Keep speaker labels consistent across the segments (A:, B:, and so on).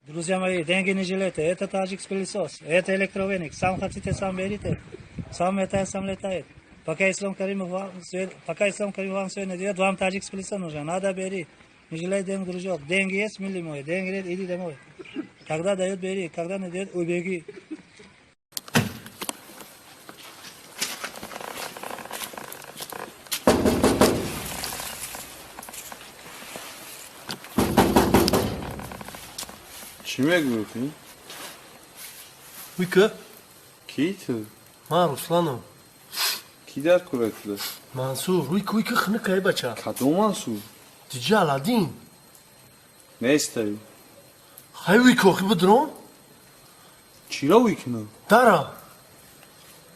A: Друзья мои, деньги не жалейте. Это таджикский пылесос, это электровеник. Сам хотите, сам берите. Сам летает, сам летает. Пока Ислам Каримов вам свет не дает, вам таджикский пылесос нужен. Надо бери. Не жалей денег, дружок. Деньги есть, милый мой. Деньги нет, иди домой. Когда дает, бери. Когда не дает, убеги.
B: Чӣ мегӯӣ?
C: Уйка?
B: Кӣ ту?
C: Ман Русланам.
B: Кӣ дар кораи туда?
C: Мансур. Уйка, уйка, хунукай, бача.
B: Кадом Мансур?
C: Диҷа Аладдин.
B: Нестаю.
C: Хай, уйка, охи бидром.
B: Чиро уй кунам?
C: Дара.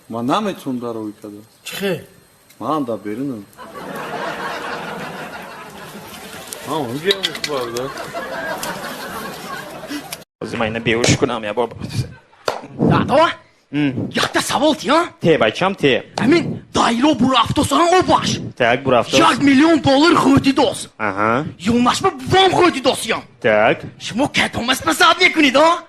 B: Ман наметавонам дара уй кардам.
C: Чӣ хел?
B: Ман дар берунам.
D: Ҳозир ман ина беҳуш кунам я бор.
E: Дадо? Якта савол тия?
D: Те, бачам, те.
E: Ҳамин дайло бурафтосаран обаш.
D: Так, бурафтос.
E: 1 миллион доллар хӯрдидос.
D: Аҳа.
E: Ёнашба бувам хӯрдидосиям.
D: Так.
E: Шумо кадомас пасад мекунед, а?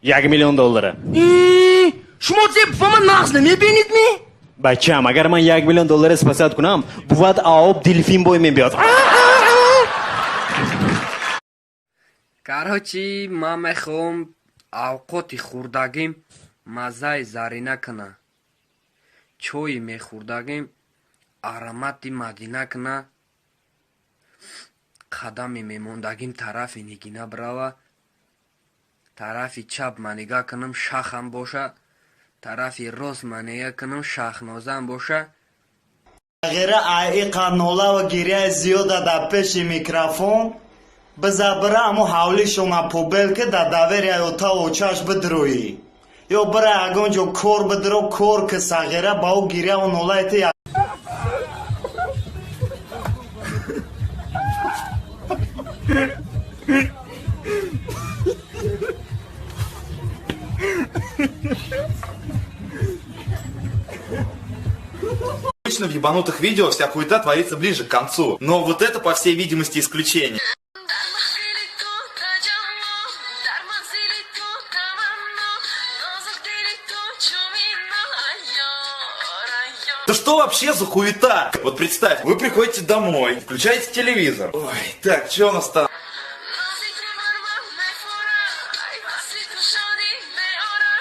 D: 1 миллион доллара.
E: И, шумо зе бувама нағз намебинед ми?
D: Бачам, агар ман 1 миллион доллара спасать кунам, бувад аоб делфин бой мебиёд.
F: Короче, ман мехоҳам авқоти хӯрдагим маззаи Зарина куна, чойи мехӯрдагим аромати Мадина куна, қадами мемондагим тарафи Нигина бирава, тарафи чап ма нигаҳ кунам, шахам боша, тарафи рост ма нигаҳ кунам, Шахнозам боша.
G: Ғайра аиқа нолаву гиряи зиёда дар пеши микрофон биза бира аму ҳавлишона побел ки дар доверияи отаву очаш бидроӣ ё бира ягон ҷо кор бидро, кор ки сағира ба ӯ гиряву нолаи ту.
H: Обычно в ебанутых видео вся хуета творится ближе к концу. Но вот это, по всей видимости, исключение.
I: Дар маҳфили ту таҷаммӯ, дар манзили ту таманно, нозукдили ту чумино, айёр, айёр.
H: Да что вообще за хуета? Вот представь, вы приходите домой, включаете телевизор. Ой, так, что у нас там?
I: Нози ту бар ман мефора, ай васли ту шодӣ меора,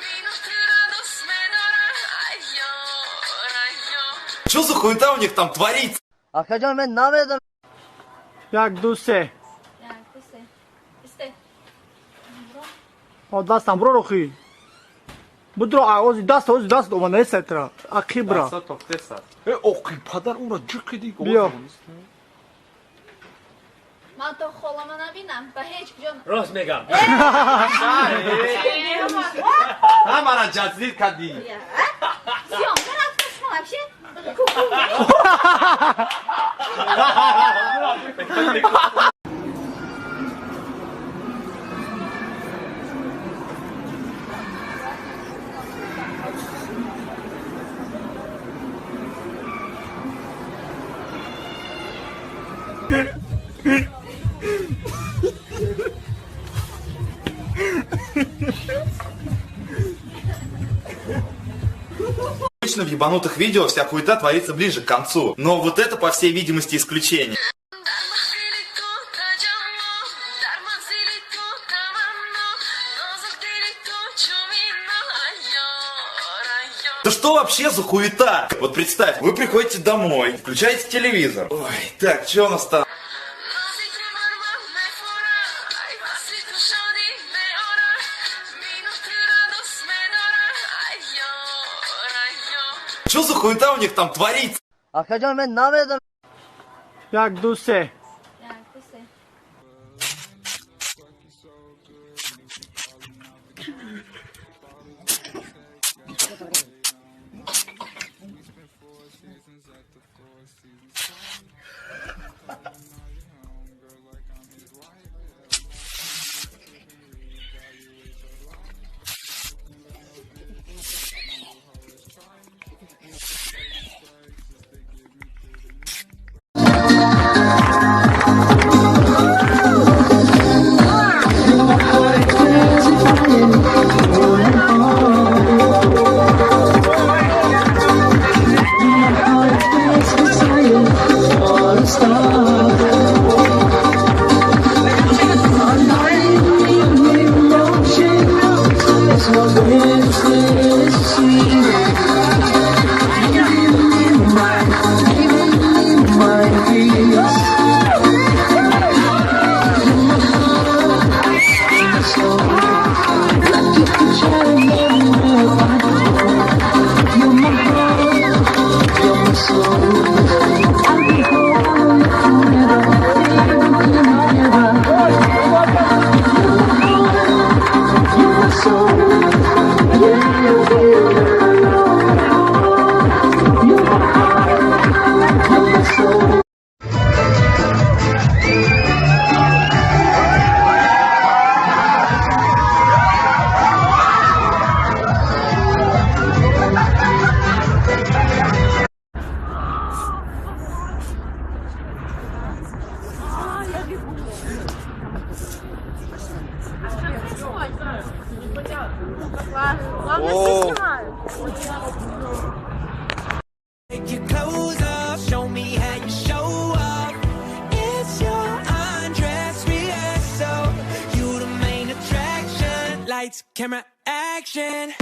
I: мину тура дӯст медора, айёр, айёр.
H: Что за хуета у них там творится?
E: Акаҷон, ман намедонам.
J: Як, ду, се.
I: Як, ду, се. Исте.
J: О, дастам бро, рохи. Будро, а ози даст, ози даст омада нестра. Ақиб бра.
B: Э, оқи падар ура ҷиқиди.
J: Биё.
I: Ман то холама набинам, ба ҳеҷ ҷо.
K: Рост мегам.
H: Ҳамара ҷазир кардӣ.
I: Сиём, нарафта шумо вообще? Ку-ку.
H: Обычно в ебанутых видео вся хуета творится ближе к концу. Но вот это, по всей видимости, исключение.
I: Дар маҳфили ту таҷаммӯ, дар манзили ту таманно, нозукдили ту чумино, айёр, айёр.
H: Да что вообще за хуета? Вот представь, вы приходите домой, включаете телевизор. Ой, так, что у нас там?
I: Нози ту бар ман мефора, ай васли ту шодӣ меора, мину тура дӯст медора, айёр, айёр.
H: Что за хуета у них там творится?
E: Акаҷон, ман намедонам.
J: Як, ду, се.
I: Як, ду, се. Главное, все снимают.
K: Take your clothes off, show me how you show up. It's your undress rehearsal. You the main attraction. Lights, camera, action.